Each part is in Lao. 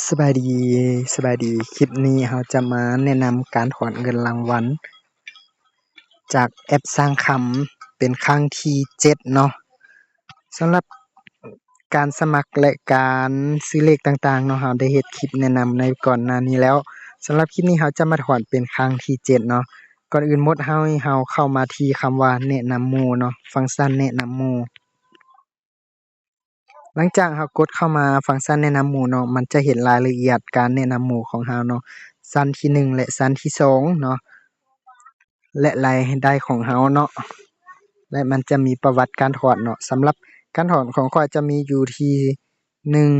ສະບາຍດີ ສະບາຍດີ. ຄລິບນີ້ເຮົາຈະມາແນະນຳການຖອນເງິນລາງວັນຈາກແອັບສ້າງຄຳ ເປັນຄັ້ງທີເຈັດເນາະ. ສຳລັບການສະໝັກ ແລະ ການຊື້ເລກຕ່າງໆເນາະ, ເຮົາໄດ້ເຮັດຄລິບແນະນຳໃນກ່ອນໜ້ານີ້ແລ້ວ. ສຳລັບຄລິບນີ້ເຮົາຈະມາຖອນເປັນຄັ້ງທີເຈັດເນາະ. ກ່ອນອື່ນໝົດ ໃຫ້ເຮົາເຂົ້າມາທີ່ຄຳວ່າແນະນຳໝູ່ເນາະ, ຟັງຊັນແນະນຳໝູ່. ຫຼັງຈາກເຮົາກົດເຂົ້າມາຟັງຊັນແນະນຳໝູ່ເນາະ, ມັນຈະເຫັນລາຍລະອຽດການແນະນຳໝູ່ຂອງເຮົາເນາະ, ຊັ້ນທີໜຶ່ງ ແລະ ຊັ້ນທີສອງເນາະ, ແລະ ລາຍໄດ້ຂອງເຮົາເນາະ, ແລະ ມັນຈະມີປະຫວັດການຖອນເນາະ. ສຳລັບການຖອນຂອງຂ້ອຍຈະມີຢູ່ທີ່ ໜຶ່ງ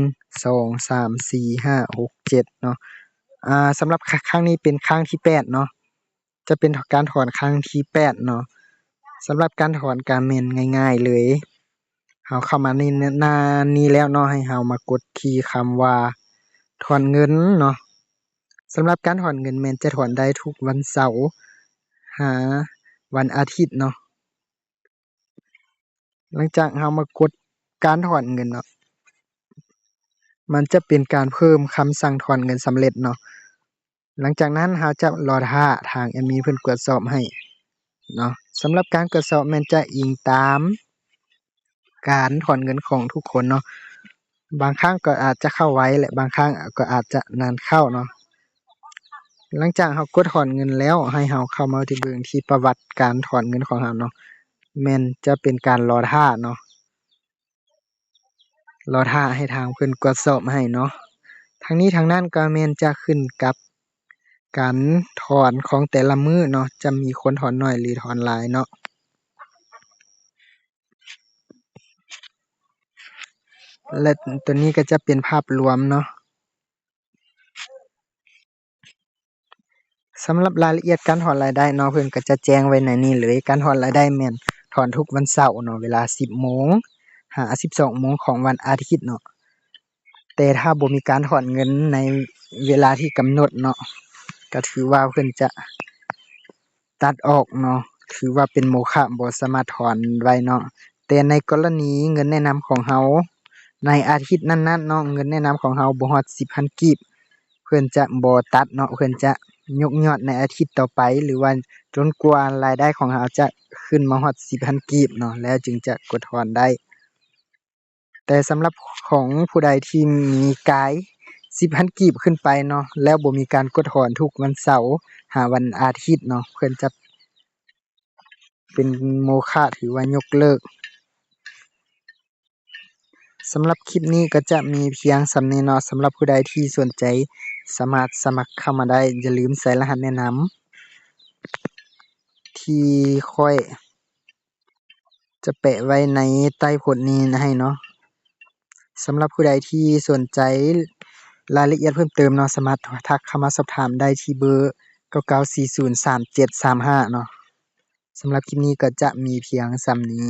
ສອງ ສາມ ສີ່ ຫ້າ ຫົກ ເຈັດເນາະ. ອາ ສຳລັບ ຄ- ຄັ້ງນີ້ເປັນຄັ້ງທີແປດເນາະ, ຈະເປັນການຖອນຄັ້ງທີແປດເນາະ. ສຳລັບການຖອນກະແມ່ນງ່າຍໆເລີຍ. ເຮົາເຂົ້າມາໃນໜ້ານີ້ແລ້ວເນາະ, ໃຫ້ເຮົາມາກົດທີ່ຄຳວ່າຖອນເງິນເນາະ. ສຳລັບການຖອນເງິນແມ່ນຈະຖອນໄດ້ທຸກວັນເສົາຫາວັນອາທິດເນາະ. ຫຼັງຈາກເຮົາມາກົດການຖອນເງິນເນາະ, ມັນຈະເປັນການເພີ່ມຄຳສັ່ງຖອນເງິນສຳເລັດເນາະ. ຫຼັງຈາກນັ້ນເຮົາຈະລໍຖ້າທາງແອດມິນເພິ່ນກວດສອບໃຫ້ເນາະ. ສຳລັບການກວດສອບແມ່ນຈະອີງຕາມການຖອນເງິນຂອງທຸກຄົນເນາະ, ບາງຄັ້ງກໍອາດຈະເຂົ້າໄວ ແລະ ບາງຄັ້ງກໍອາດຈະນານເຂົ້າເນາະ. ຫຼັງຈາກເຮົາກົດຖອນເງິນແລ້ວ, ໃຫ້ເຮົາເຂົ້າມາທີ່ເບິ່ງທີ່ປະຫວັດການຖອນເງິນຂອງເຮົາເນາະ, ແມ່ນຈະເປັນການລໍຖ້າເນາະ. ລໍຖ້າໃຫ້ທາງເພິ່ນກວດສອບໃຫ້ເນາະ. ທັງນີ້ທັງນັ້ນກໍແມ່ນຈະຂຶ້ນກັບການຖອນຂອງແຕ່ລະມື້ເນາະ, ຈະມີຄົນຖອນໜ້ອຍ ຫຼື ຖອນຫຼາຍເນາະ. ແລະ ຕົວນີ້ກໍຈະເປັນພາບລວມເນາະ. ສຳລັບລາຍລະອຽດການຖອນລາຍໄດ້ເນາະ, ເພິ່ນກໍຈະແຈ້ງໄວ້ໃນນີ້ເລີຍ. ການຖອນລາຍໄດ້ແມ່ນຖອນທຸກວັນເສົາເນາະ, ເວລາສິບໂມງຫາສິບສອງໂມງຂອງວັນອາທິດເນາະ. ແຕ່ຖ້າບໍ່ມີການຖອນເງິນໃນເວລາທີ່ກຳນົດເນາະ, ກໍຖືວ່າເພິ່ນຈະຕັດອອກເນາະ, ຖືວ່າເປັນໂມຄະ, ບໍ່ສາມາດຖອນໄດ້ເນາະ. ແຕ່ໃນກໍລະນີເງິນແນະນຳຂອງເຮົາໃນອາທິດນັ້ນໆເນາະ, ເງິນແນະນຳຂອງເຮົາບໍ່ຮອດສິບພັນກີບ, ເພິ່ນຈະບໍ່ຕັດເນາະ, ເພິ່ນຈະຍົກຍອດໃນອາທິດຕໍ່ໄປ ຫຼືວ່າຈົນກວ່າລາຍໄດ້ຂອງເຮົາຈະຂຶ້ນມາຮອດສິບພັນກີບເນາະ, ແລ້ວຈຶ່ງຈະກົດຖອນໄດ້. ແຕ່ສຳລັບຂອງຜູ້ໃດທີ່ມີກາຍສິບພັນກີບຂຶ້ນໄປເນາະ, ແລ້ວບໍ່ມີການກົດຖອນທຸກວັນເສົາຫາວັນອາທິດເນາະ, ເພິ່ນຈະເປັນໂມຄະ, ຖືວ່າຍົກເລີກ. ສຳລັບຄລິບນີ້ກໍຈະມີພຽງສ່ຳນີ້ເນາະ. ສຳລັບຜູ້ໃດທີ່ສົນໃຈສາມາດສະໝັກເຂົ້າມາໄດ້. ຢ່າລືມໃສ່ລະຫັດແນະນຳທີ່ຂ້ອຍຈະແປະໄວ້ໃນໃຕ້ໂພສນີ້ໃຫ້ເນາະ. ສຳລັບຜູ້ໃດທີ່ສົນໃຈລາຍລະອຽດເພີ່ມເຕີມເນາະ, ສາມາດທັກເຂົ້າມາສອບຖາມໄດ້ທີ່ເບີ ເກົ້າເກົ້າສີ່ສູນສາມເຈັດສາມຫ້າເນາະ. ສຳລັບຄລິບນີ້ກໍຈະມີພຽງສ່ຳນີ້.